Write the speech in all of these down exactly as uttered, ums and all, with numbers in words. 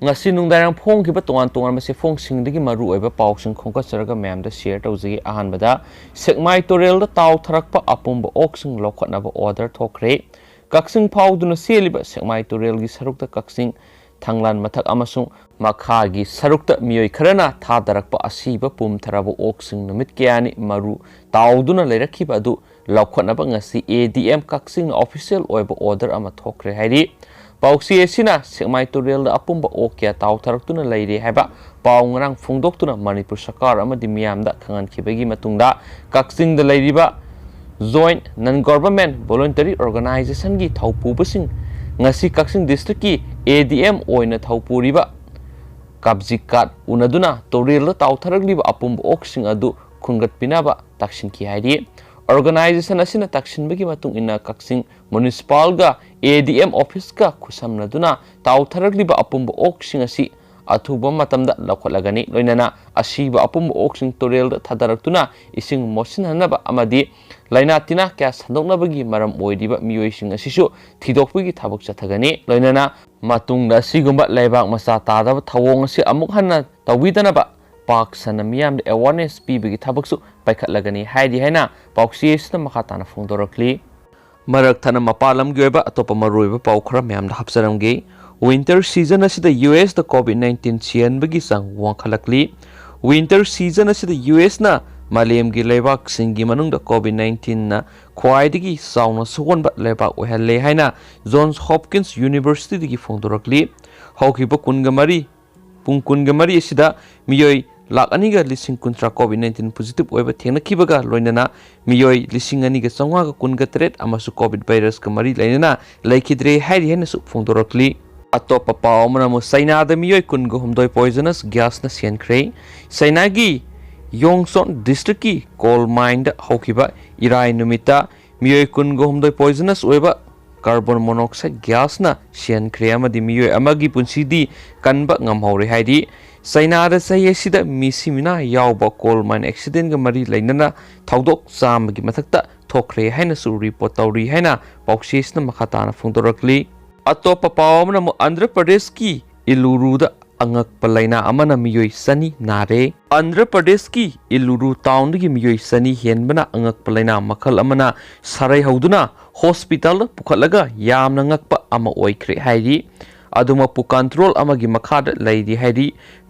ꯉꯁꯤ ꯅꯨꯡꯗꯥꯡ ꯐꯣꯡꯈꯤꯕ ꯇꯣꯉꯥꯟ ꯇꯣꯉꯥꯟꯕ ꯆꯦꯐꯣꯡꯁꯤꯡꯗꯒꯤ ꯃꯔꯨꯑꯣꯏꯕ ꯄꯥꯎꯁꯤꯡ ꯈꯣꯝꯒꯠꯆꯔꯒ ꯃꯌꯥꯝꯗ ꯁꯤꯌꯔ ꯇꯧꯖꯒꯦ꯫ ꯑꯍꯥꯟꯕꯗ, ꯁꯦꯛꯃꯥꯏ ꯇꯨꯔꯦꯜꯗ ꯇꯥꯎꯊꯔꯛꯄ ꯑꯄꯨꯝꯕ ꯑꯣꯛꯁꯤꯡ ꯂꯧꯈꯠꯅꯕ ꯑꯣꯔꯗꯔ ꯊꯣꯛꯈ꯭ꯔꯦ꯫ ꯀꯛꯆꯤꯡ ꯐꯥꯎꯗꯨꯅ ꯆꯦꯜꯂꯤꯕ ꯁꯦꯛꯃꯥꯏ ꯇꯨꯔꯦꯜꯒꯤ ꯁꯔꯨꯛꯇ ꯀꯛꯆꯤꯡ, ꯊꯥꯡꯂꯥꯟ ꯃꯊꯛ ꯑꯃꯁꯨꯡ ꯃꯈꯥꯒꯤ ꯁꯔꯨꯛꯇ ꯃꯤꯑꯣꯏ ꯈꯔꯅ ꯊꯥꯗꯔꯛꯄ ꯑꯁꯤꯕ ꯄꯨꯝꯊꯔꯕ ꯑꯣꯛꯁꯤꯡ ꯅꯨꯃꯤꯠ ꯀꯌꯥꯅꯤ ꯃꯔꯨ ꯇꯥꯎꯗꯨꯅ ꯂꯩꯔꯛꯈꯤꯕ ꯑꯗꯨ ꯂꯧꯈꯠꯅꯕ ꯉꯁꯤ ꯑꯦ ꯗꯤ ꯑꯦꯝ ꯀꯛꯆꯤꯡꯅ ꯑꯣꯐꯤꯁꯤꯌꯦꯜ ꯑꯣꯏꯕ ꯑꯣꯔꯗꯔ ꯑꯃ ꯊꯣꯛꯈ꯭ꯔꯦ ꯍꯥꯏꯔꯤ꯫ ꯄꯥꯎꯆꯦ ꯑꯁꯤꯅ ꯁꯦꯛꯃꯥꯏ ꯇꯨꯔꯦꯜꯗ ꯑꯄꯨꯝꯕ ꯑꯣꯛ ꯀꯌꯥ ꯇꯥꯎꯊꯔꯛꯇꯨꯅ ꯂꯩꯔꯦ ꯍꯥꯏꯕ ꯄꯥꯎ ꯉꯔꯥꯡ ꯐꯣꯡꯗꯣꯛꯇꯨꯅ ꯃꯅꯤꯄꯨꯔ ꯁꯔꯀꯥꯔ ꯑꯃꯗꯤ ꯃꯤꯌꯥꯝꯗ ꯈꯪꯍꯟꯈꯤꯕꯒꯤ ꯃꯇꯨꯡꯗ, ꯀꯛꯆꯤꯡꯗ ꯂꯩꯔꯤꯕ Joint Non Government Voluntary Organizationꯒꯤ ꯊꯧꯄꯨꯕꯁꯤꯡ ꯉꯁꯤ ꯀꯛꯆꯤꯡ ꯗꯤꯁꯇ꯭ꯔꯤꯛꯀꯤ ꯑꯦ ꯗꯤ ꯑꯦꯝ ꯑꯣꯏꯅ ꯊꯧꯄꯨꯔꯤꯕ ꯀꯥꯞꯖꯤꯀꯥꯠ ꯎꯅꯗꯨꯅ ꯇꯨꯔꯦꯜꯗ ꯇꯥꯎꯊꯔꯛꯂꯤꯕ ꯑꯄꯨꯝꯕ ꯑꯣꯛꯁꯤꯡ ꯑꯗꯨ ꯈꯨꯟꯒꯠꯄꯤꯅꯕ ꯇꯛꯁꯤꯟꯈꯤ ꯍꯥꯏꯔꯤ꯫ ꯑꯣꯔꯒꯅꯥꯏꯖꯦꯁꯟ ꯑꯁꯤꯅ ꯇꯛꯁꯤꯟꯕꯒꯤ ꯃꯇꯨꯡ ꯏꯟꯅ ꯀꯛꯆꯤꯡ ꯃ꯭ꯌꯨꯅꯤꯁꯤꯄꯥꯜꯒ ꯑꯦ ꯗꯤ ꯑꯦꯝ ꯑꯣꯐꯤꯁꯀ ꯈꯨꯠꯁꯝꯅꯗꯨꯅ ꯇꯥꯎꯊꯔꯛꯂꯤꯕ ꯑꯄꯨꯝꯕ ꯑꯣꯛꯁꯤꯡ ꯑꯁꯤ ꯑꯊꯨꯕ ꯃꯇꯝꯗ ꯂꯧꯈꯠꯂꯒꯅꯤ꯫ ꯂꯣꯏꯅꯅ ꯑꯁꯤꯕ ꯑꯄꯨꯝꯕ ꯑꯣꯛꯁꯤꯡ ꯇꯨꯔꯦꯜꯗ ꯊꯥꯗꯔꯛꯇꯨꯅ ꯏꯁꯤꯡ ꯃꯣꯠꯁꯤꯟꯍꯟꯅꯕ ꯑꯃꯗꯤ ꯂꯥꯏꯅꯥ ꯇꯤꯟꯅꯥ ꯀꯌꯥ ꯁꯟꯗꯣꯛꯅꯕꯒꯤ ꯃꯔꯝ ꯑꯣꯏꯔꯤꯕ ꯃꯤꯑꯣꯏꯁꯤꯡ ꯑꯁꯤꯁꯨ ꯊꯤꯗꯣꯛꯄꯒꯤ ꯊꯕꯛ ꯆꯠꯊꯒꯅꯤ꯫ ꯂꯣꯏꯅꯅ ꯃꯇꯨꯡꯗ ꯑꯁꯤꯒꯨꯝꯕ ꯂꯩꯕꯥꯛ ꯃꯆꯥ ꯇꯥꯗꯕ ꯊꯧꯑꯣꯡ ꯑꯁꯤ ꯑꯃꯨꯛ ꯍꯟꯅ ꯇꯧꯕꯤꯗꯅꯕ ꯄꯥꯛ ꯁꯟꯅ ꯃꯤꯌꯥꯝꯗ ꯑꯦꯋꯥꯔꯅꯦꯁ ꯄꯤꯕꯒꯤ ꯊꯕꯛꯁꯨ ꯄꯥꯏꯈꯠꯂꯒꯅꯤ ꯍꯥꯏꯔꯤ ꯍꯥꯏꯅ ꯄꯥꯎꯆꯦ ꯑꯁꯤꯅ ꯃꯈꯥ ꯇꯥꯅ ꯐꯣꯡꯗꯣꯔꯛꯂꯤ꯫ ꯃꯔꯛ ꯊꯠꯅ ꯃꯄꯥꯟ ꯂꯝꯒꯤ ꯑꯣꯏꯕ ꯑꯇꯣꯞꯄ ꯃꯔꯨꯑꯣꯏꯕ ꯄꯥꯎ ꯈꯔ ꯃꯌꯥꯝꯗ ꯍꯥꯞꯆꯔꯝꯒꯦ꯫ Winter season ꯑꯁꯤꯗ ꯌꯨ ꯑꯦꯁꯇ ꯀꯣꯚꯤꯗ ꯅꯥꯏꯟꯇꯤꯟ ꯁꯤꯍꯟꯕꯒꯤ ꯆꯥꯡ ꯋꯥꯡꯈꯠꯂꯛꯂꯤ꯫ Winter season ꯑꯁꯤꯗ ꯌꯨ ꯑꯦꯁꯅ ꯃꯥꯂꯦꯝꯒꯤ ꯂꯩꯕꯥꯛꯁꯤꯡꯒꯤ ꯃꯅꯨꯡꯗ ꯀꯣꯚꯤꯗ ꯅꯥꯏꯟꯇꯤꯟꯅ ꯈ꯭ꯋꯥꯏꯗꯒꯤ ꯆꯥꯎꯅ ꯁꯣꯛꯍꯟꯕ ꯂꯩꯕꯥꯛ ꯑꯣꯏꯍꯜꯂꯦ ꯍꯥꯏꯅ ꯖꯣꯟꯁ ꯍꯣꯞꯀꯤꯟꯁ ꯌꯨꯅꯤꯚꯔꯁꯤꯇꯤꯗꯒꯤ ꯐꯣꯡꯗꯣꯔꯛꯂꯤ꯫ ꯍꯧꯈꯤꯕ ꯀꯨꯟꯒ ꯃꯔꯤ, ꯄꯨꯡ ꯀꯨꯟꯒ ꯃꯔꯤ ꯑꯁꯤꯗ ꯃꯤꯑꯣꯏ ꯂꯥꯈ ꯑꯅꯤꯒ ꯂꯤꯁꯤꯡ ꯀꯨꯟꯊ꯭ꯔꯥ ꯀꯣꯚꯤꯗ ꯅꯥꯏꯟꯇꯤꯟ ꯄꯣꯖꯤꯇꯤꯚ ꯑꯣꯏꯕ ꯊꯦꯡꯅꯈꯤꯕꯒ ꯂꯣꯏꯅꯅ ꯃꯤꯑꯣꯏ ꯂꯤꯁꯤꯡ ꯑꯅꯤꯒ ꯆꯥꯝꯃꯉꯥꯒ ꯀꯨꯟꯒ ꯇꯔꯦꯠ ꯑꯃꯁꯨ ꯀꯣꯚꯤꯗ ꯚꯥꯏꯔꯁꯀ ꯃꯔꯤ ꯂꯩꯅꯅ ꯂꯩꯈꯤꯗ꯭ꯔꯦ ꯍꯥꯏꯔꯤ ꯍꯥꯏꯅꯁꯨ ꯐꯣꯡꯗꯣꯔꯛꯂꯤ꯫ ꯑꯇꯣꯞꯄ ꯄꯥꯎ ꯑꯃꯅ ꯑꯃꯨꯛ ꯆꯩꯅꯥꯗ ꯃꯤꯑꯣꯏ ꯀꯨꯟꯒ ꯍꯨꯝꯗꯣꯏ ꯄꯣꯏꯖꯅꯁ ꯒ꯭ꯌꯥꯁꯅ ꯁꯤꯍꯟꯈ꯭ꯔꯦ꯫ ꯆꯩꯅꯥꯒꯤ ꯌꯣꯡꯆꯣꯟ ꯗꯤꯁꯇ꯭ꯔꯤꯛꯀꯤ ꯀꯣꯜ ꯃꯥꯏꯟꯗ ꯍꯧꯈꯤꯕ ꯏꯔꯥꯏ ꯅꯨꯃꯤꯠꯇ ꯃꯤꯑꯣꯏ ꯀꯨꯟꯒ ꯍꯨꯝꯗꯣꯏ ꯄꯣꯏꯖꯅꯁ ꯑꯣꯏꯕ ꯀꯥꯔꯕꯣꯟ ꯃꯣꯅꯣꯛꯁꯥꯏꯗ ꯒ꯭ꯌꯥꯁꯅ ꯁꯤꯍꯟꯈ꯭ꯔꯦ ꯑꯃꯗꯤ ꯃꯤꯑꯣꯏ ꯑꯃꯒꯤ ꯄꯨꯟꯁꯤꯗꯤ ꯀꯟꯕ ꯉꯝꯍꯧꯔꯦ ꯍꯥꯏꯔꯤ꯫ ꯆꯩꯅꯥꯗ ꯆꯍꯤ ꯑꯁꯤꯗ ꯃꯤꯁꯤ ꯃꯤꯅꯥ ꯌꯥꯎꯕ ꯀꯣꯜ ꯃꯥꯏꯟ ꯑꯦꯛꯁꯤꯗꯦꯟꯒ ꯃꯔꯤ ꯂꯩꯅꯅ ꯊꯧꯗꯣꯛ ꯆꯥꯝꯃꯒꯤ ꯃꯊꯛꯇ ꯊꯣꯛꯈ꯭ꯔꯦ ꯍꯥꯏꯅꯁꯨ ꯔꯤꯄꯣꯔꯠ ꯇꯧꯔꯤ ꯍꯥꯏꯅ ꯄꯥꯎꯆꯦꯁꯤꯅ ꯃꯈꯥ ꯇꯥꯅ ꯐꯣꯡꯗꯣꯔꯛꯂꯤ꯫ ꯑꯇꯣꯞꯄ ꯄꯥꯎ ꯑꯃꯅ ꯑꯃꯨꯛ ꯑꯟꯙ꯭ꯔ ꯄ꯭ꯔꯗꯦꯁꯀꯤ ꯏꯂꯨꯔꯨꯗ ꯑꯉꯛꯄ ꯂꯥꯏꯅꯥ ꯑꯃꯅ ꯃꯤꯑꯣꯏ ꯆꯅꯤ ꯅꯥꯔꯦ꯫ ꯑꯟꯙ꯭ꯔ ꯄ꯭ꯔꯗꯦꯁꯀꯤ ꯏꯂꯨꯔꯨ ꯇꯥꯎꯟꯗꯒꯤ ꯃꯤꯑꯣꯏ ꯆꯅꯤ ꯍꯦꯟꯕꯅ ꯑꯉꯛꯄ ꯂꯥꯏꯅꯥ ꯃꯈꯜ ꯑꯃꯅ ꯁꯔꯩ ꯍꯧꯗꯨꯅ ꯍꯣꯁꯄꯤꯇꯥꯜꯗ ꯄꯨꯈꯠꯂꯒ ꯌꯥꯝꯅ ꯉꯛꯄ ꯑꯃ ꯑꯣꯏꯈ꯭ꯔꯦ ꯍꯥꯏꯔꯤ꯫ ꯑꯗꯨꯃꯛꯄꯨ ꯀꯟꯇ꯭ꯔꯣꯜ ꯑꯃꯒꯤ ꯃꯈꯥꯗ ꯂꯩꯔꯤ ꯍꯥꯏꯔꯤ꯫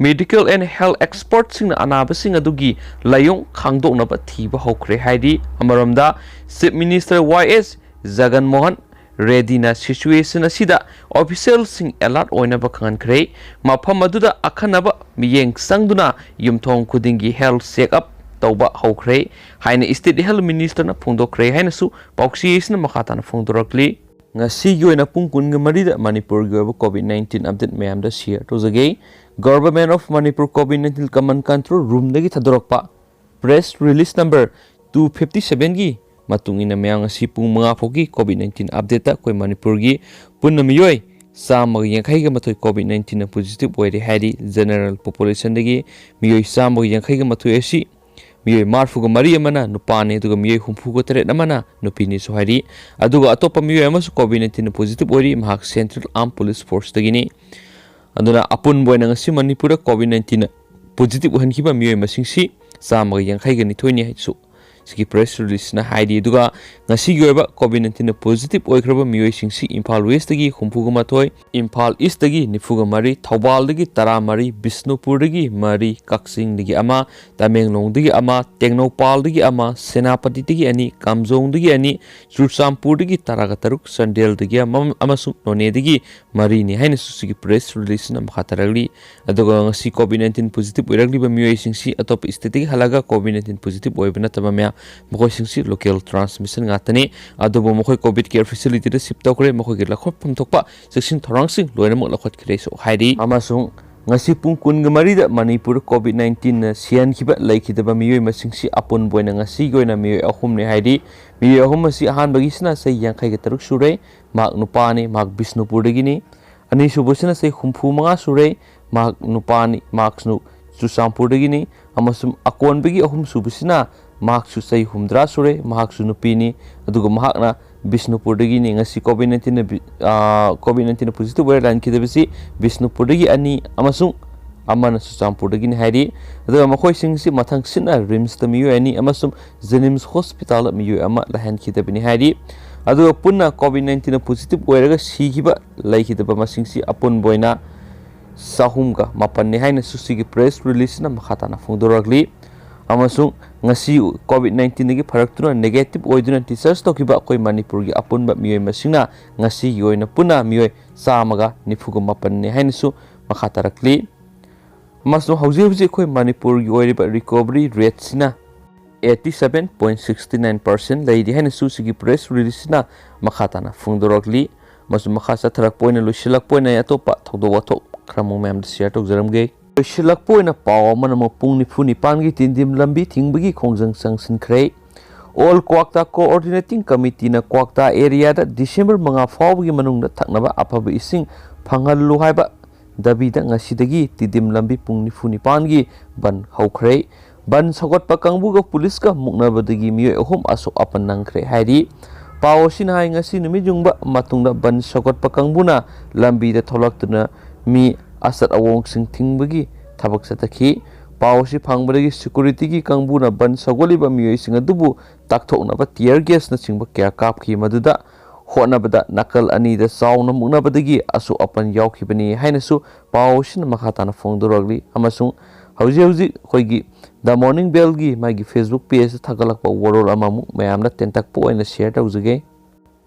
ꯃꯦꯗꯤꯀꯦꯜ ꯑꯦꯟ ꯍꯦꯜꯊ ꯑꯦꯛꯁꯄꯔꯠꯁꯤꯡꯅ ꯑꯅꯥꯕꯁꯤꯡ ꯑꯗꯨꯒꯤ ꯂꯥꯏꯑꯣꯡ ꯈꯪꯗꯣꯛꯅꯕ ꯊꯤꯕ ꯍꯧꯈ꯭ꯔꯦ ꯍꯥꯏꯔꯤ꯫ ꯑꯃꯔꯣꯝꯗ, ꯆꯤꯐ ꯃꯤꯅꯤꯁꯇꯔ ꯋꯥꯏ ꯑꯦꯁ ꯖꯒꯟ ꯃꯣꯍꯟ ꯔꯦꯗꯤꯅ ꯁꯤꯆꯨꯋꯦꯁꯟ ꯑꯁꯤꯗ ꯑꯣꯐꯤꯁꯤꯌꯦꯜꯁꯤꯡ ꯑꯦꯂꯔꯠ ꯑꯣꯏꯅꯕ ꯈꯪꯍꯟꯈ꯭ꯔꯦ꯫ ꯃꯐꯝ ꯑꯗꯨꯗ ꯑꯈꯟꯅꯕ ꯃꯤꯠꯌꯦꯡ ꯆꯪꯗꯨꯅ ꯌꯨꯝꯊꯣꯡ ꯈꯨꯗꯤꯡꯒꯤ ꯍꯦꯜꯊ ꯆꯦꯛ ꯑꯞ ꯇꯧꯕ ꯍꯧꯈ꯭ꯔꯦ ꯍꯥꯏꯅ ꯁ꯭ꯇꯦꯠ ꯍꯦꯜꯊ ꯃꯤꯅꯤꯁꯇꯔꯅ ꯐꯣꯡꯗꯣꯛꯈ꯭ꯔꯦ ꯍꯥꯏꯅꯁꯨ ꯄꯥꯎꯆꯦ ꯑꯁꯤꯅ ꯃꯈꯥ ꯇꯥꯅ ꯐꯣꯡꯗꯣꯔꯛꯂꯤ꯫ ꯉꯁꯤꯒꯤ ꯑꯣꯏꯅ ꯄꯨꯡ ꯀꯨꯟꯒ ꯃꯔꯤꯗ ꯃꯅꯤꯄꯨꯔꯒꯤ ꯑꯣꯏꯕ ꯀꯣꯚꯤꯗ ꯅꯥꯏꯟꯇꯤꯟ ꯑꯞꯗꯦꯠ ꯃꯌꯥꯝꯗ ꯁꯤꯌꯔ ꯇꯧꯖꯒꯦ꯫ Government of Manipur COVID nineteen Command Control Roomꯗꯒꯤ ꯊꯥꯗꯣꯔꯛꯄ press release number two fifty ꯁꯚꯦꯟꯒꯤ ꯃꯇꯨꯡ ꯏꯟꯅ ꯃꯌꯥꯝ ꯉꯁꯤ ꯄꯨꯡ ꯃꯉꯥ ꯐꯥꯎꯒꯤ ꯀꯣꯚꯤꯗ ꯅꯥꯏꯟꯇꯤꯟ ꯑꯞꯗꯦꯠꯇ ꯑꯩꯈꯣꯏ ꯃꯅꯤꯄꯨꯔꯒꯤ ꯄꯨꯟꯅ ꯃꯤꯑꯣꯏ ꯆꯥꯝꯃꯒ ꯌꯥꯡꯈꯩꯒ ꯃꯥꯊꯣꯏ ꯀꯣꯚꯤꯗ ꯅꯥꯏꯟꯇꯤꯟꯅ ꯄꯣꯖꯤꯇꯤꯚ ꯑꯣꯏꯔꯦ ꯍꯥꯏꯔꯤ꯫ ꯖꯦꯅꯔꯦꯜ ꯄꯣꯄꯨꯂꯦꯁꯟꯗꯒꯤ ꯃꯤꯑꯣꯏ ꯆꯥꯝꯃꯒ ꯌꯥꯡꯈꯩꯒ ꯃꯥꯊꯣꯏ ꯑꯁꯤ ꯃꯤꯑꯣꯏ ꯃꯔꯤꯐꯨꯒ ꯃꯔꯤ ꯑꯃꯅ ꯅꯨꯄꯥꯅꯤ, ꯑꯗꯨꯒ ꯃꯤꯑꯣꯏ ꯍꯨꯝꯐꯨꯒ ꯇꯔꯦꯠ ꯑꯃꯅ ꯅꯨꯄꯤꯅꯤꯁꯨ ꯍꯥꯏꯔꯤ꯫ ꯑꯗꯨꯒ ꯑꯇꯣꯞꯄ ꯃꯤꯑꯣꯏ ꯑꯃꯁꯨ ꯀꯣꯚꯤꯗ ꯅꯥꯏꯟꯇꯤꯟꯅ ꯄꯣꯖꯤꯇꯤꯚ ꯑꯣꯏꯔꯤ, ꯃꯍꯥꯛ ꯁꯦꯟꯇ꯭ꯔꯦꯜ ꯑꯥꯔꯝ ꯄꯨꯂꯤꯁ ꯐꯣꯔꯁꯇꯒꯤꯅꯤ꯫ ꯑꯗꯨꯅ ꯑꯄꯨꯟꯕ ꯑꯣꯏꯅ ꯉꯁꯤ ꯃꯅꯤꯄꯨꯔꯗ ꯀꯣꯚꯤꯗ ꯅꯥꯏꯟꯇꯤꯟꯅ ꯄꯣꯖꯤꯇꯤꯚ ꯑꯣꯏꯍꯟꯈꯤꯕ ꯃꯤꯑꯣꯏ ꯃꯁꯤꯡꯁꯤ ꯆꯥꯝꯃꯒ ꯌꯥꯡꯈꯩꯒ ꯅꯤꯊꯣꯏꯅꯤ ꯍꯥꯏꯁꯨ ꯁꯤꯒꯤ ꯄ꯭ꯔꯦꯁ ꯔꯤꯂꯤꯁꯅ ꯍꯥꯏꯔꯤ꯫ ꯑꯗꯨꯒ ꯉꯁꯤꯒꯤ ꯑꯣꯏꯕ ꯀꯣꯚꯤꯗ ꯅꯥꯏꯟꯇꯤꯟꯅ ꯄꯣꯖꯤꯇꯤꯚ ꯑꯣꯏꯈ꯭ꯔꯕ ꯃꯤꯑꯣꯏꯁꯤꯡꯁꯤ ꯏꯝꯐꯥꯜ ꯋꯦꯁꯇꯒꯤ ꯍꯨꯝꯐꯨꯒ ꯃꯥꯊꯣꯏ, ꯏꯝꯐꯥꯜ ꯏꯁꯇꯒꯤ ꯅꯤꯐꯨꯒ ꯃꯔꯤ, ꯊꯧꯕꯥꯜꯗꯒꯤ ꯇꯔꯥꯃꯔꯤ, ꯕꯤꯁꯅꯨꯄꯨꯔꯗꯒꯤ ꯃꯔꯤ, ꯀꯛꯆꯤꯡꯗꯒꯤ ꯑꯃ, ꯇꯃꯦꯡꯂꯣꯡꯗꯒꯤ ꯑꯃ, ꯇꯦꯡꯅꯧꯄꯥꯜꯗꯒꯤ ꯑꯃ, ꯁꯦꯅꯥꯄꯇꯤꯗꯒꯤ ꯑꯅꯤ, ꯀꯥꯝꯖꯣꯡꯗꯒꯤ ꯑꯅꯤ, ꯆꯨꯔꯆꯥꯟꯄꯨꯔꯗꯒꯤ ꯇꯔꯥꯒ ꯇꯔꯨꯛ, ꯆꯥꯟꯗꯦꯜꯗꯒꯤ ꯑꯃ ꯑꯃꯁꯨꯡ ꯅꯣꯅꯦꯗꯒꯤ ꯃꯔꯤꯅꯤ ꯍꯥꯏꯅꯁꯨ ꯁꯤꯒꯤ ꯄ꯭ꯔꯦꯁ ꯔꯤꯂꯤꯁꯅ ꯃꯈꯥ ꯇꯥꯔꯛꯂꯤ꯫ ꯑꯗꯨꯒ ꯉꯁꯤ ꯀꯣꯚꯤꯗ ꯅꯥꯏꯟꯇꯤꯟ ꯄꯣꯖꯤꯇꯤꯚ ꯑꯣꯏꯔꯛꯂꯤꯕ ꯃꯤꯑꯣꯏꯁꯤꯡꯁꯤ ꯑꯇꯣꯞꯄ ꯁ꯭ꯇꯦꯠꯇꯒꯤ ꯍꯜꯂꯒ ꯀꯣꯚꯤꯗ ꯅꯥꯏꯟꯇꯤꯟ ꯄꯣꯖꯤꯇꯤꯚ ꯑꯣꯏꯕ ꯅꯠꯇꯕ ꯃꯌꯥꯝ, ꯃꯈꯣꯏꯁꯤꯡꯁꯤ ꯂꯣꯀꯦꯜ ꯇ꯭ꯔꯥꯟꯁꯃꯤꯁꯟ ꯉꯥꯛꯇꯅꯤ꯫ ꯑꯗꯨꯕꯨ ꯃꯈꯣꯏ ꯀꯣꯚꯤꯗ ꯀꯦꯌꯔ ꯐꯦꯁꯤꯂꯤꯇꯤꯗ ꯁꯤꯐ ꯇꯧꯈ꯭ꯔꯦ, ꯃꯈꯣꯏꯒꯤ ꯂꯧꯈꯠꯐꯝ ꯊꯣꯛꯄ ꯆꯦꯛꯁꯤꯟ ꯊꯧꯔꯥꯡꯁꯤꯡ ꯂꯣꯏꯅꯃꯛ ꯂꯧꯈꯠꯈ꯭ꯔꯦꯁꯨ ꯍꯥꯏꯔꯤ꯫ ꯑꯃꯁꯨꯡ ꯉꯁꯤ ꯄꯨꯡ ꯀꯨꯟꯒ ꯃꯔꯤꯗ ꯃꯅꯤꯄꯨꯔ ꯀꯣꯚꯤꯗ ꯅꯥꯏꯟꯇꯤꯟꯅ ꯁꯤꯍꯟꯈꯤꯕ ꯂꯩꯈꯤꯗꯕ ꯃꯤꯑꯣꯏ ꯃꯁꯤꯡꯁꯤ ꯑꯄꯨꯟꯕ ꯑꯣꯏꯅ ꯉꯁꯤꯒꯤ ꯑꯣꯏꯅ ꯃꯤꯑꯣꯏ ꯑꯍꯨꯝꯅꯤ ꯍꯥꯏꯔꯤ꯫ ꯃꯤꯑꯣꯏ ꯑꯍꯨꯝ ꯑꯁꯤ ꯑꯍꯥꯟꯕꯒꯤꯁꯤꯅ ꯆꯍꯤ ꯌꯥꯡꯈꯩꯒ ꯇꯔꯨꯛ ꯁꯨꯔꯦ, ꯃꯍꯥꯛ ꯅꯨꯄꯥꯅꯤ, ꯃꯍꯥꯛ ꯕꯤꯁꯅꯨꯄꯨꯔꯗꯒꯤꯅꯤ꯫ ꯑꯅꯤꯁꯨꯕꯁꯤꯅ ꯆꯍꯤ ꯍꯨꯝꯐꯨ ꯃꯉꯥ ꯁꯨꯔꯦ, ꯃꯍꯥꯛ ꯅꯨꯄꯥꯅꯤ, ꯃꯍꯥꯛꯁꯨ ꯆꯨꯔꯆꯥꯟꯄꯨꯔꯗꯒꯤꯅꯤ꯫ ꯑꯃꯁꯨꯡ ꯑꯀꯣꯟꯕꯒꯤ ꯑꯍꯨꯝꯁꯨꯕꯁꯤꯅ ꯃꯍꯥꯛꯁꯨ ꯆꯍꯤ ꯍꯨꯝꯗ꯭ꯔꯥ ꯁꯨꯔꯦ, ꯃꯍꯥꯛꯁꯨ ꯅꯨꯄꯤꯅꯤ, ꯑꯗꯨꯒ ꯃꯍꯥꯛꯅ ꯕꯤꯁꯅꯨꯄꯨꯔꯗꯒꯤꯅꯤ꯫ ꯉꯁꯤ ꯀꯣꯚꯤꯗ ꯅꯥꯏꯟꯇꯤꯟꯅ ꯕꯤ-, ꯑ, ꯀꯣꯚꯤꯗ ꯅꯥꯏꯟꯇꯤꯟꯅ ꯄꯣꯖꯤꯇꯤꯚ ꯑꯣꯏꯔ ꯂꯥꯛꯈꯤꯗꯕꯁꯤ ꯕꯤꯁꯅꯨꯄꯨꯔꯗꯒꯤ ꯑꯅꯤ ꯑꯃꯁꯨꯡ ꯑꯃꯅ ꯆꯨꯔꯆꯥꯟꯄꯨꯔꯗꯒꯤꯅꯤ ꯍꯥꯏꯔꯤ꯫ ꯑꯗꯨꯒ ꯃꯈꯣꯏꯁꯤꯡꯁꯤ ꯃꯊꯪꯁꯤꯠꯅ ꯔꯤꯝꯁꯇ ꯃꯤꯑꯣꯏ ꯑꯅꯤ ꯑꯃꯁꯨꯡ ꯖꯦꯅꯤꯝꯁ ꯍꯣꯁꯄꯤꯇꯥꯜꯗ ꯃꯤꯑꯣꯏ ꯑꯃ ꯂꯥꯛꯍꯟꯈꯤꯗꯕꯅꯤ ꯍꯥꯏꯔꯤ꯫ ꯑꯗꯨꯒ ꯄꯨꯟꯅ ꯀꯣꯚꯤꯗ ꯅꯥꯏꯟꯇꯤꯟꯅ ꯄꯣꯖꯤꯇꯤꯚ ꯑꯣꯏꯔꯒ ꯁꯤꯈꯤꯕ ꯂꯩꯈꯤꯗꯕ ꯃꯁꯤꯡꯁꯤ ꯑꯄꯨꯟꯕ ꯑꯣꯏꯅ ꯆꯍꯨꯝꯒ ꯃꯥꯄꯟꯅꯤ ꯍꯥꯏꯅꯁꯨ ꯁꯤꯒꯤ ꯄ꯭ꯔꯦꯁ ꯔꯤꯂꯤꯖꯁꯤꯅ ꯃꯈꯥ ꯇꯥꯅ ꯐꯣꯡꯗꯣꯔꯛꯂꯤ꯫ ꯑꯃꯁꯨꯡ ꯉꯁꯤ ꯀꯣꯚꯤꯗ ꯅꯥꯏꯟꯇꯤꯟꯗꯒꯤ ꯐꯔꯛꯇꯨꯅ ꯅꯦꯒꯦꯇꯤꯚ ꯑꯣꯏꯗꯨꯅ ꯗꯤꯁꯆꯥꯔꯖ ꯇꯧꯈꯤꯕ ꯑꯩꯈꯣꯏ ꯃꯅꯤꯄꯨꯔꯒꯤ ꯑꯄꯨꯟꯕ ꯃꯤꯑꯣꯏ ꯃꯁꯤꯡꯅ ꯉꯁꯤꯒꯤ ꯑꯣꯏꯅ ꯄꯨꯟꯅ ꯃꯤꯑꯣꯏ ꯆꯥꯝꯃꯒ ꯅꯤꯐꯨꯒ ꯃꯥꯄꯟꯅꯤ ꯍꯥꯏꯅꯁꯨ ꯃꯈꯥ ꯇꯥꯔꯛꯂꯤ꯫ ꯑꯃꯁꯨꯡ ꯍꯧꯖꯤꯛ ꯍꯧꯖꯤꯛ ꯑꯩꯈꯣꯏ ꯃꯅꯤꯄꯨꯔꯒꯤ ꯑꯣꯏꯔꯤꯕ recovery ꯔꯦꯠꯁꯤꯅ eighty seven point sixty nine percent ꯂꯩꯔꯤ ꯍꯥꯏꯅꯁꯨ ꯁꯤꯒꯤ ꯄ꯭ꯔꯦꯁ ꯔꯤꯂꯤꯖꯁꯤꯅ ꯃꯈꯥ ꯇꯥꯅ ꯐꯣꯡꯗꯣꯔꯛꯂꯤ꯫ ꯑꯃꯁꯨꯡ ꯃꯈꯥ ꯆꯠꯊꯔꯛꯄ ꯑꯣꯏꯅ, ꯂꯣꯏꯁꯤꯜꯂꯛꯄ ꯑꯣꯏꯅ ꯑꯩ ꯑꯇꯣꯞꯄ ꯊꯧꯗꯣꯛ ꯋꯥꯊꯣꯛ ꯈꯔ ꯑꯃꯨꯛ ꯃꯌꯥꯝꯗ ꯁꯤꯌꯔ ꯇꯧꯖꯔꯝꯒꯦ꯫ ꯂꯣꯏꯁꯤꯜꯂꯛꯄ ꯑꯣꯏꯅ ꯄꯥꯎ ꯑꯃꯅ ꯑꯃꯨꯛ ꯄꯨꯡ ꯅꯤꯐꯨ ꯅꯤꯄꯥꯟꯒꯤ ꯇꯤꯗꯤꯝ ꯂꯝꯕꯤ ꯊꯤꯡꯕꯒꯤ ꯈꯣꯡꯖꯪ ꯆꯪꯁꯤꯟꯈ꯭ꯔꯦ꯫ ꯑꯣꯜ ꯀ꯭ꯋꯥꯛꯇꯥ ꯀꯣꯑꯣꯔꯗꯤꯅꯦꯇꯤꯡ ꯀꯃꯤꯇꯤꯅ ꯀ꯭ꯋꯥꯛꯇꯥ ꯑꯦꯔꯤꯌꯥꯗ ꯗꯤꯁꯦꯝꯕꯔ ꯃꯉꯥ ꯐꯥꯎꯕꯒꯤ ꯃꯅꯨꯡꯗ ꯊꯛꯅꯕ ꯑꯐꯕ ꯏꯁꯤꯡ ꯐꯪꯍꯜꯂꯨ ꯍꯥꯏꯕ ꯗꯥꯕꯤꯗ ꯉꯁꯤꯗꯒꯤ ꯇꯤꯗꯤꯝ ꯂꯝꯕꯤ ꯄꯨꯡ ꯅꯤꯐꯨ ꯅꯤꯄꯥꯟꯒꯤ ꯕꯟ ꯍꯧꯈ꯭ꯔꯦ꯫ ꯕꯟ ꯁꯧꯒꯠꯄ ꯀꯥꯡꯕꯨꯒ ꯄꯨꯂꯤꯁꯀ ꯃꯨꯛꯅꯕꯗꯒꯤ ꯃꯤꯑꯣꯏ ꯑꯍꯨꯝ ꯑꯁꯣꯛ ꯑꯄꯟ ꯅꯪꯈ꯭ꯔꯦ ꯍꯥꯏꯔꯤ꯫ ꯄꯥꯎ ꯑꯁꯤꯅ ꯍꯥꯏ, ꯉꯁꯤ ꯅꯨꯃꯤꯠ ꯌꯨꯡꯕ ꯃꯇꯨꯡꯗ ꯕꯟ ꯁꯧꯒꯠꯄ ꯀꯥꯡꯕꯨꯅ ꯂꯝꯕꯤꯗ ꯊꯣꯛꯂꯛꯇꯨꯅ ꯃꯤ ꯑꯆꯠ ꯑꯋꯣꯡꯁꯤꯡ ꯊꯤꯡꯕꯒꯤ ꯊꯕꯛ ꯆꯠꯊꯈꯤ꯫ ꯄꯥꯎ ꯑꯁꯤ ꯐꯪꯕꯗꯒꯤ ꯁꯦꯀꯨꯔꯤꯇꯤꯒꯤ ꯀꯥꯡꯕꯨꯅ ꯕꯟ ꯁꯧꯒꯠꯂꯤꯕ ꯃꯤꯑꯣꯏꯁꯤꯡ ꯑꯗꯨꯕꯨ ꯇꯥꯛꯊꯣꯛꯅꯕ ꯇꯤꯌꯔ ꯒꯦꯁꯅꯆꯤꯡꯕ ꯀꯌꯥ ꯀꯥꯞꯈꯤ꯫ ꯃꯗꯨꯗ ꯍꯣꯠꯅꯕꯗ ꯅꯥꯀꯜ ꯑꯅꯤꯗ ꯆꯥꯎꯅ ꯃꯨꯛꯅꯕꯗꯒꯤ ꯑꯁꯣꯛ ꯑꯄꯟ ꯌꯥꯎꯈꯤꯕꯅꯤ ꯍꯥꯏꯅꯁꯨ ꯄꯥꯎ ꯑꯁꯤꯅ ꯃꯈꯥ ꯇꯥꯅ ꯐꯣꯡꯗꯣꯔꯛꯂꯤ꯫ ꯑꯃꯁꯨꯡ ꯍꯧꯖꯤꯛ ꯍꯧꯖꯤꯛ ꯑꯩꯈꯣꯏꯒꯤ ꯗ ꯃꯣꯔꯅꯤꯡ ꯕꯦꯜꯒꯤ ꯃꯥꯒꯤ ꯐꯦꯁꯕꯨꯛ ꯄꯦꯖꯇ ꯊꯥꯒꯠꯂꯛꯄ ꯋꯥꯔꯣꯜ ꯑꯃꯃꯨꯛ ꯃꯌꯥꯝꯗ ꯇꯦꯟꯇꯛꯄ ꯑꯣꯏꯅ ꯁꯤꯌꯔ ꯇꯧꯖꯒꯦ꯫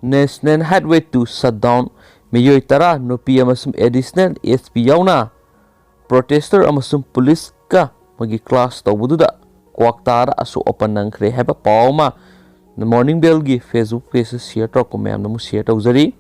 National Highway two shutdown, ꯃꯤꯑꯣꯏ ꯇꯔꯥ, ꯅꯨꯄꯤ ꯑꯃꯁꯨꯡ ꯑꯦꯗꯤꯁꯅꯦꯜ ꯑꯦꯁ ꯄꯤ ꯌꯥꯎꯅ ꯄ꯭ꯔꯣꯇꯦꯁꯇꯔ ꯑꯃꯁꯨꯡ ꯄꯨꯂꯤꯁꯀ ꯃꯣꯏꯒꯤ ꯀ꯭ꯂꯥꯁ ꯇꯧꯕꯗꯨꯗ ꯀ꯭ꯋꯥꯛꯇꯥꯗ ꯑꯁꯣꯛ ꯑꯄꯟ ꯅꯪꯈ꯭ꯔꯦ ꯍꯥꯏꯕ ꯄꯥꯎ ꯑꯃ ꯃꯣꯔꯅꯤꯡ ꯕꯦꯜꯒꯤ ꯐꯦꯁꯕꯨꯛ ꯄꯦꯖꯇ ꯁꯤꯌꯔ ꯇꯧꯔꯛꯄ ꯃꯌꯥꯝꯗ ꯑꯃꯨꯛ ꯁꯤꯌꯔ ꯇꯧꯖꯔꯤ꯫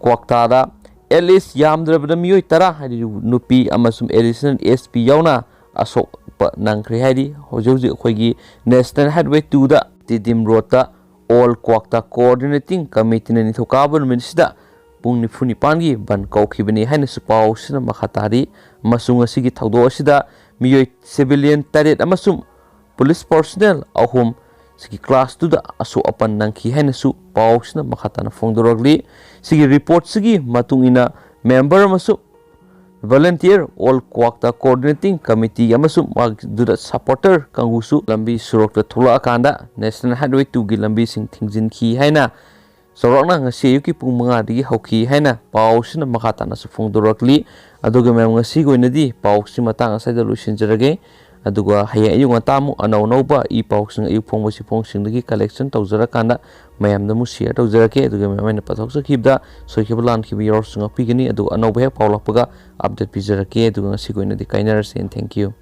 ꯀ꯭ꯋꯥꯛꯇꯥꯗ at least ꯌꯥꯝꯗ꯭ꯔꯕꯗ ꯃꯤꯑꯣꯏ ꯇꯔꯥ, ꯍꯥꯏꯗꯤ ꯅꯨꯄꯤ ꯑꯃꯁꯨꯡ ꯑꯦꯗꯤꯁꯅꯦꯜ ꯑꯦꯁ ꯄꯤ ꯌꯥꯎꯅ ꯑꯁꯣꯛꯄ ꯅꯪꯈ꯭ꯔꯦ ꯍꯥꯏꯔꯤ꯫ ꯍꯧꯖꯤꯛ ꯍꯧꯖꯤꯛ ꯑꯩꯈꯣꯏꯒꯤ National Highway two ꯗ ꯇꯤꯗꯤꯝ ꯔꯣꯗꯇ ꯑꯣꯜ ꯀ꯭ꯋꯥꯛꯇꯥ ꯀꯣꯑꯣꯔꯗꯤꯅꯦꯇꯤꯡ ꯀꯃꯤꯇꯤꯅ ꯅꯤꯡꯊꯧꯀꯥꯕ ꯅꯨꯃꯤꯠꯁꯤꯗ ꯄꯨꯡ ꯅꯤꯐꯨ ꯅꯤꯄꯥꯟꯒꯤ ꯕꯟ ꯀꯧꯈꯤꯕꯅꯤ ꯍꯥꯏꯅꯁꯨ ꯄꯥꯎꯁꯤꯅ ꯃꯈꯥ ꯇꯥꯔꯤ꯫ ꯑꯃꯁꯨꯡ ꯉꯁꯤꯒꯤ ꯊꯧꯗꯣꯛ ꯑꯁꯤꯗ ꯃꯤꯑꯣꯏ ꯁꯤꯚꯤꯂꯤꯌꯟ ꯇꯔꯦꯠ ꯑꯃꯁꯨꯡ ꯄꯨꯂꯤꯁ ꯄꯔꯁꯣꯅꯦꯜ ꯑꯍꯨꯝ ꯁꯤꯒꯤ class ꯇꯨꯗ ꯑꯁꯣꯛ ꯑꯄꯟ ꯅꯪꯈꯤ ꯍꯥꯏꯅꯁꯨ ꯄꯥꯎꯁꯤꯅ ꯃꯈꯥ ꯇꯥꯅ ꯐꯣꯡꯗꯣꯔꯛꯂꯤ꯫ ꯁꯤꯒꯤ report ꯁꯤꯒꯤ ꯃꯇꯨꯡ ꯏꯟꯅ member ꯑꯃꯁꯨ volunteer all Kwakta coordinating committee ꯑꯃꯁꯨꯡ ꯃꯗꯨꯗ supporter ꯀꯥꯡꯕꯨꯁꯨ ꯂꯝꯕꯤ ꯁꯣꯔꯣꯛꯇ ꯊꯣꯛꯂꯛꯑꯀꯥꯟꯗ National Highway two ꯒꯤ ꯂꯝꯕꯤꯁꯤꯡ ꯊꯤꯡꯖꯤꯟꯈꯤ ꯍꯥꯏꯅ ꯆꯥꯎꯔꯥꯛꯅ ꯉꯁꯤ ꯑꯌꯨꯛꯀꯤ ꯄꯨꯡ ꯃꯉꯥꯗꯒꯤ ꯍꯧꯈꯤ ꯍꯥꯏꯅ ꯄꯥꯎꯁꯤꯅ ꯃꯈꯥ ꯇꯥꯅꯁꯨ ꯐꯣꯡꯗꯣꯔꯛꯂꯤ꯫ ꯑꯗꯨꯒ ꯃꯌꯥꯝ, ꯉꯁꯤꯒꯤ ꯑꯣꯏꯅꯗꯤ ꯄꯥꯎꯁꯤ ꯃꯇꯥꯡ ꯑꯁꯤꯗ ꯂꯣꯏꯁꯤꯟꯖꯔꯒꯦ꯫ ꯑꯗꯨꯒ ꯍꯌꯦꯡ ꯑꯌꯨꯛ ꯉꯟꯇꯥ ꯑꯃꯨꯛ ꯑꯅꯧ ꯑꯅꯧꯕ ꯏ ꯄꯥꯎꯁꯤꯡ ꯑꯌꯨꯛ ꯐꯣꯡꯕꯁꯤ ꯐꯣꯡꯁꯤꯡꯗꯒꯤ collection ꯇꯧꯖꯔꯀꯥꯟꯗ ꯃꯌꯥꯝꯗ ꯑꯃꯨꯛ share ꯇꯧꯖꯔꯛꯀꯦ꯫ ꯑꯗꯨꯒ ꯃꯌꯥꯝ ꯑꯩꯅ ꯄꯥꯊꯣꯛꯆꯈꯤꯕꯗ ꯁꯣꯏꯈꯤꯕ ꯂꯥꯟꯈꯤꯕ ꯌꯥꯎꯔꯁꯨ ꯉꯥꯛꯄꯤꯒꯅꯤ꯫ ꯑꯗꯨꯒ ꯑꯅꯧꯕ ꯍꯦꯛ ꯄꯥꯎ ꯂꯥꯛꯄꯒ update ꯄꯤꯖꯔꯛꯀꯦ꯫ ꯑꯗꯨꯒ ꯉꯁꯤꯒꯤ ꯑꯣꯏꯅꯗꯤ ꯀꯥꯏꯅꯔꯁꯦ꯫ And thank you꯫